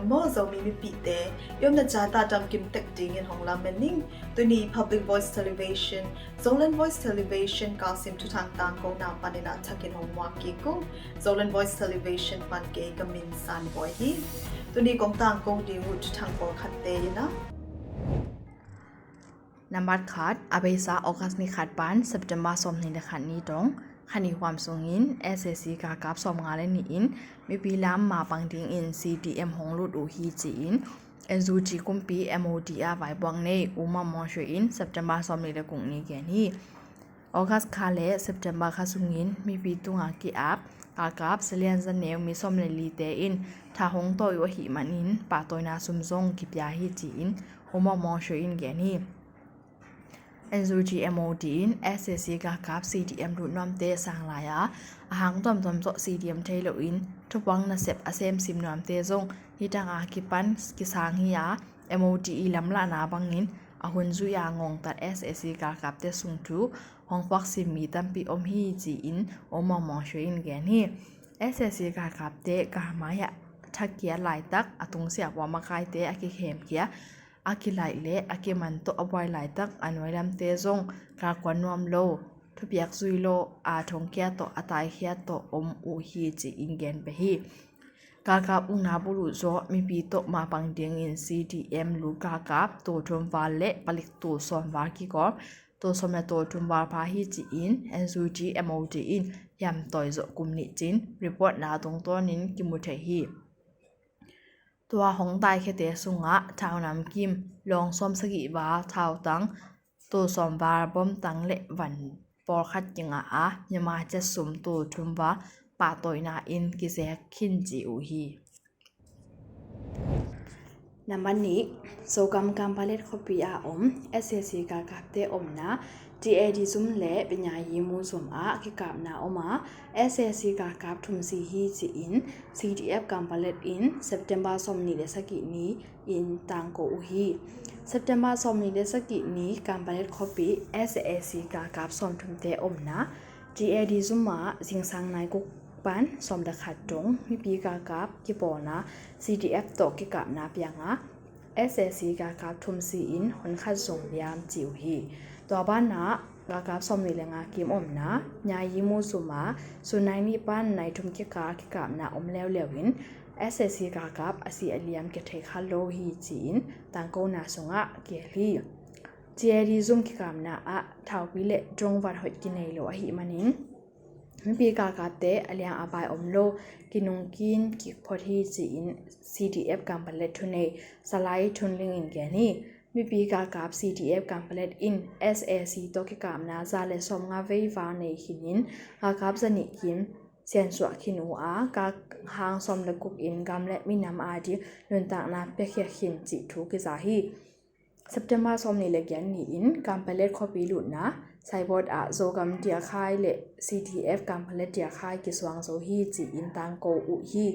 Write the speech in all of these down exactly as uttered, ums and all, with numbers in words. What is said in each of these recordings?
Maw Zomi mipite, i omna ciat ah damkim tek dingin hong lamen ning. Tuni Public Voice Television, Zoland Voice Television kalsim thuthang tangkona panin ah thakin hong muak kik ung. Zoland Voice Television pan kei ka min San Bawi hi. Tuni kong tangko ding uh thuthang pawlkhatte in ah. Nambat khat, a beisa August ni khat pan September sawmnih le khat ni dong kha nih huam sungin S A C galkap sawmnga le nih in mipi lam mapang dingin C D M hong lut uh hi ci-in N U G kumpi M O D ah vaipuak nei U Maung Maung Swe in September sawmnih le guk ni gen hi. August kha le September kha sungin mipi tungah ki-ap galkap zalian zaneu mi sawm le lite in tha hong tawi uh ahih manin pahtawina sum zong kipia hi ci-in U Maung Maung Swe in gen hi. N U G M O D in S A C galkap C D M lut nuamte sang lai a, a hang tuamtuam zawh C D M thei loin thupuang nasep a semsim nuamte zong nidang a kipan kisang hi a, M O D i lamlahna bangin a hun zui a ngongtat S A C galkapte sung thu hong puaksim mi tampi om hi ci-in U Maung Maung Swe in gen hi. S A C galkapte galmai ah thakiat laitak a tungsiah pua makaite a kikhemkhia a kilaih le a kiman tawh a buai laitak a nuailamte zong galkuan nuam lo, thupiak zui lo a thongkia tawh a taikhia tawh om uh hi ci-in gen pia hi. Galkap ukna buluh zawh mipi tawh mapang dingin C D M lut galkap tul thum val le palik tul sawm val kikawm tul sawm le tul thum val pha hi ci-in N U G M O D in hiamtawi zawh kum nih cin report na tungtawnin kimu thei hi. Tua hong taikhiate sungah thau namkim lawng sawm sagih val, thautang tul sawm val, bomtang le van pawlkhat kingah a, Myanmar kyat sum tul thum val pahtawina in kizek khin ci uh hi. Nambat nih, Zogam Kanpalet khuapi a om S A C galkapte omna T A D zum le Panya Yi Mu zum ah kikapna om a, S A C galkap thum si hi ci-in C D F Kanpalet in September sawmnih le sagih ni in tangko uh hi. September sawmnih le sagih ni Kanpalet khuapi S A C galkap sawmthumte omna T A D zum ah zingsang nai guk pan sawm le khat dong mipi galkap kipawlna C D F tawh kikapna piangah S A C galkap thum si in hun khat zong liam ci uh hi. Tua banah galkap sawmnih le nga kim omna Manya Yi Mu zum ah sun nai nih pan nai thum kikal kikapna om leuleu in S A C galkap a si a liam kia thei kha lo hi ci-in tangkona sungah kiel hi. T A D zum kikapna ah thaupi le drone vat hoih kinei lo ahih manin mipi galkapte a liang a bai om lo, kinungkin kik phot hi ci-in C D F Kanpalet thunei Salai Thun Ling in gen hi. Mipi galkap C D F Kanpalet in S A C tawh kikapna za le sawmnga vei val nei khin in galkap zanih kim siansuah khin uh a, galhang sawm le guk in gam le minam ading nuntakna piakhia khin cih thu kiza hi. September sawmnih le giat ni-in Kanpalet khuapi lutna Saibot ah Zogam diakhai le C D F Kanpalet diakhai kisuang zo hi ci-in tangko uh hi.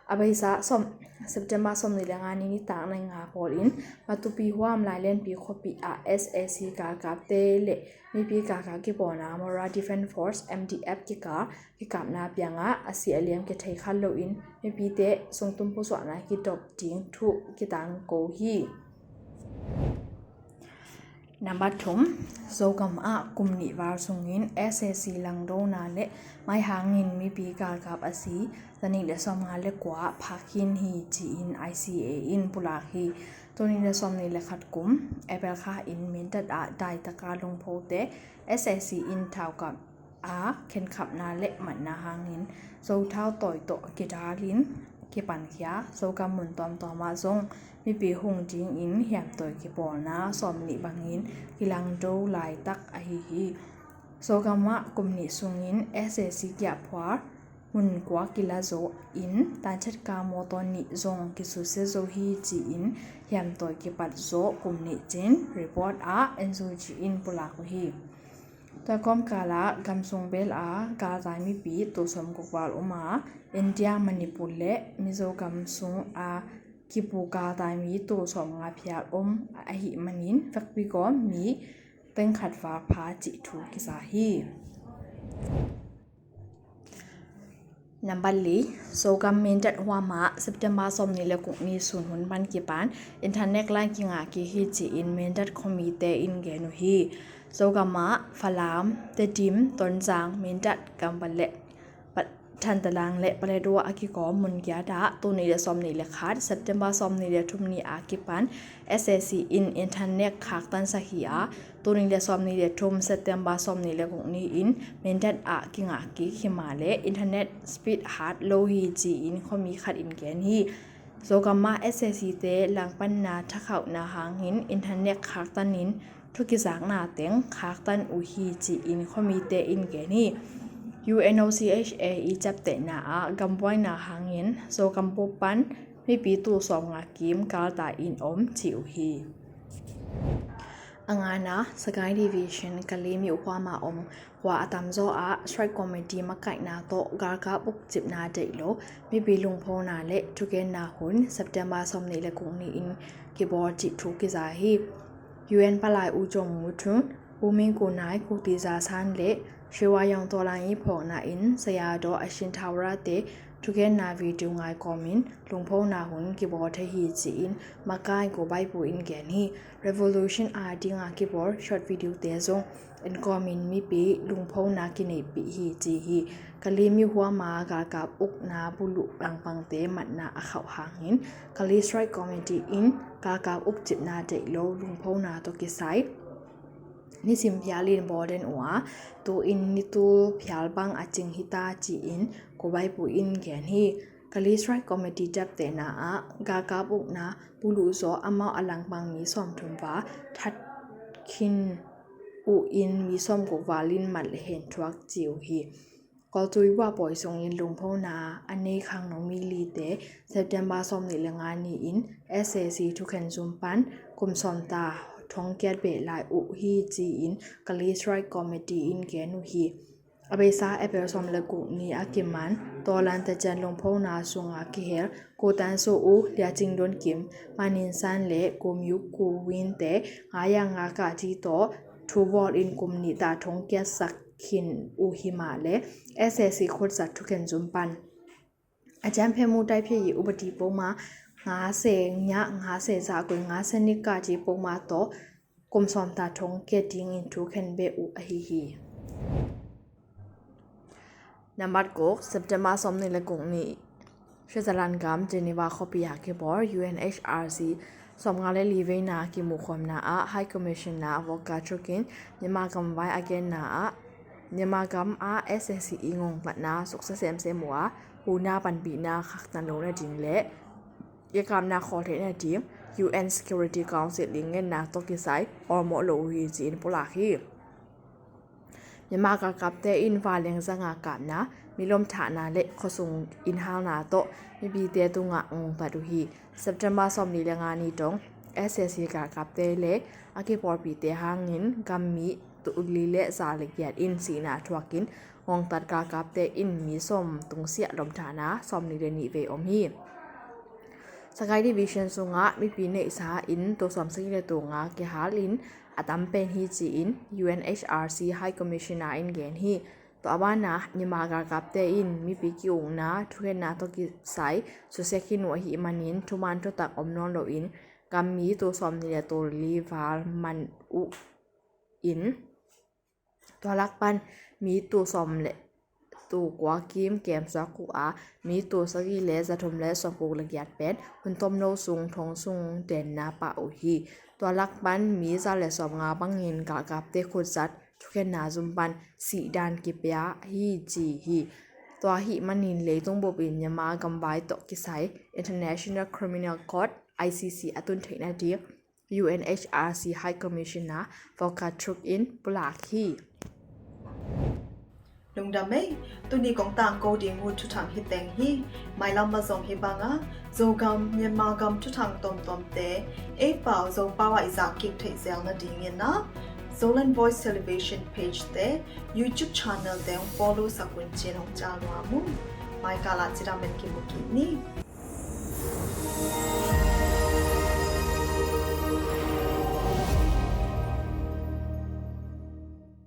A beisa sawm, September sawmnih le nga ni nitak nai nga pawl in Matupi huam Lailenpi khuapi ah S A C galkapte le mipi galkap kipawlna Mora Defence Force, M D F kikal kikapna piangah a si a liam kia thei kha loin mipite sungtum pusuahna kidop ding thu kitangko hi. Nambat thum, Zogam ah kum nih val sungin S A C langdona le maihangin mipi galkap a si zanih le sawmnga le kua phak khin hi ci-in I C A in pulak hi. Tul nih le sawmnih le khat kum April kha in Mindat ah daitaka lungphote S A C in thaukap a khenkhapna le matna hangin Zothau tawi tawh kidalin kipankhia Zogam mun tuamtuam ah zong mipi hung dingin hiamtawi kipawlna sawmnih bangin kilangdo laitak ahi hi. Zogam ah kum nih sungin S A C kiahphual mun kua kila zo in tanchat ka mawtaw nih zong kisusia zo hi ci-in hiamtawi kipat zawh kum nih cin report ah N U G in pulak uh hi. Tua kawmkal ah gamsung bel a galtai mipi tul sawmguk val om a, India, Manipur le Mizo gamsung a kipu galtai mi tul sawmnga phial om ahih manin vekpi gawm mi teng khat val pha cih thu kiza hi. Nambat li, Zogam Mindat huam ah September sawmnih le guk ni sun hun pan kipan internet line kingah kik hi ci-in Mindat khuamite in gen uh hi. Zogam ah Falam, Tedim, Tonzang, Mindat, Kanpetlet, Thantalang le Paletwa a kikawm mun giat ah tul nih le sawmnih le khat September sawmnih le thum ni a kipan S A C in internet khaktansak hi a, tul nih le sawmnih le thum September sawmnih le guk ni-in Mindat ah kingah kik hi mah le internet speed hat lo hi ci-in khuami khat in gen hi. Zogam ah S A C te langpanna thakhauhna hangin internet khaktanin thukizakna teng khaktan uh hi ci-in khuamite in gen hi. U N O C H A i ciaptehna ah gambuaina hangin Zogam bup pan mipi tul sawmnga kim galtai in om ci uh hi. A ngana, Sagaing Division Kalaymyo huam ah om khua a tamzaw ah strike committee makaihna tawh galkap ukcipna deih lo mipi lungphona le thugenna hun September sawmnih le guk ni-in kibawl cih thu kiza hi. U N palai U Kyaw Moe Tun, U Myint Kyaw Naing, Pu Kyaw Thaw San le Shwe Wah Yaung tawlan i phawkna in Saya Daw, Ashin Thaworah te thugenna video ngai kawmin lungphona hun kibawl thei hi ci-in makai Go Bae Poo in gen hi. Revolution a dinga kibawl short video te zong en kawmin mipi lungphona kineihpih hi ci hi. Kalaymyo huam ah galkap ukna buluh langpangte matna a khauh hangin Kalaymyo Strike Committee in galkap ukcipna deih lo lungphona tawh kisai nisim phial in bawl den uh a, tu-in nitul phial bang a cing hi ta ci-in Go Bae Poo in gen hi. Kalaymyo Strike Committee ciaptehna ah galkap ukna buluh zaw amau a langpang mi sawmthum val that khin uh in mi sawmguk val in mat le hen thuak ci uh hi. Kawltui vua pawi sungin lungphona a nei khangno mi lite September sawmnih le nga ni-in S A C thukhen zum pan kum sawmta thongkiat beh lai uh hi ci-in Kalaymyo Strike Committee in gen uh hi. A beisa April sawm le guk ni a kiman tawlan tacian lungphona sunga kihel Gu Tan Soo Oo, Lia Ching Dun Kim, Ma Nin San le Gu Myu Kyu Win te ngai a ngak a ci tawh thu bawl in kum nih ta thongkiat sak khin uh hi mah le S A C khutzat thukhen zum pan a cianphe mu taiphe i upadi poma nga se nya nga se za gui nga se nika ci poma tawh kum sawmta thongkiat dingin thukhen beh uh ahi hi. Nambat guk, September sawmnih le guk ni Switzerland gam Geneva khuapi ah kibawl U N H R C sawmnga le li veina kimuhkhawmna ah High Commissioner Volker Turk in Myanmar gam vai a genna ah Myanmar gam ah S A C i ngongtatna suksa semsem uh a, huhna panpihna khaktan lo nading le i kapna khawl theih nading U N Security Council i ngenna tawh kisai awlmawh lo uh hi ci-in pulak hi. Myanmar galkapte in vanleng zanga kapna, milom thahna le khuasung innhalna tawh mipite tungah ngongtat uh hi. September sawmnih le nga ni dong S A C galkapte le a kipawlpihte hangin gammi tul li le za le giat in sihna thuakin ngongtat galkapte in mi sawm tungsiah lom thahna sawmnih le nih vei om hi. Sagaing Division sungah mipi neihsa in tul sawmsagih le tul nga kihal in a tam pen hi ci-in U N H R C High Commissioner in gen hi. Tua a banah Myanmar galkapte in mipi ki-ukna thukhenna tawh kisai susia khin uh ahih manin thuman thutak om nawn loin gammi tul sawmnih le tul li val man uh in tua lak pan mi tul sawm le tul kua kim kemsuak uh a, mi tul sagih le zathum le sawmguk le giat pen hun tomno sung thong sung denna pah uh hi. Tua lak pan mi za le sawmnga bangin galkapte khutzat thukhenna zum pan sihdan kipia hi ci hi. Tua ahih manin leitung bupin Myanmar gamvai tawh kisai International Criminal Court, I C C, a tun theih nading U N H R C High Commissioner Volker Turk in pulak hi. Lungdam ei, tuni kong tangko ding uh thuthang hi teng hi. Mailam a zong hi banga Zogam, Myanmar gam thuthang tomtomte ei pau Zopau ah i zak kik theih zel nadingin a Zoland Voice Television page te, YouTube channel te hong follow sak un ci-in hong cial nuam ung. Maikal ah cidam in kimu kik ni.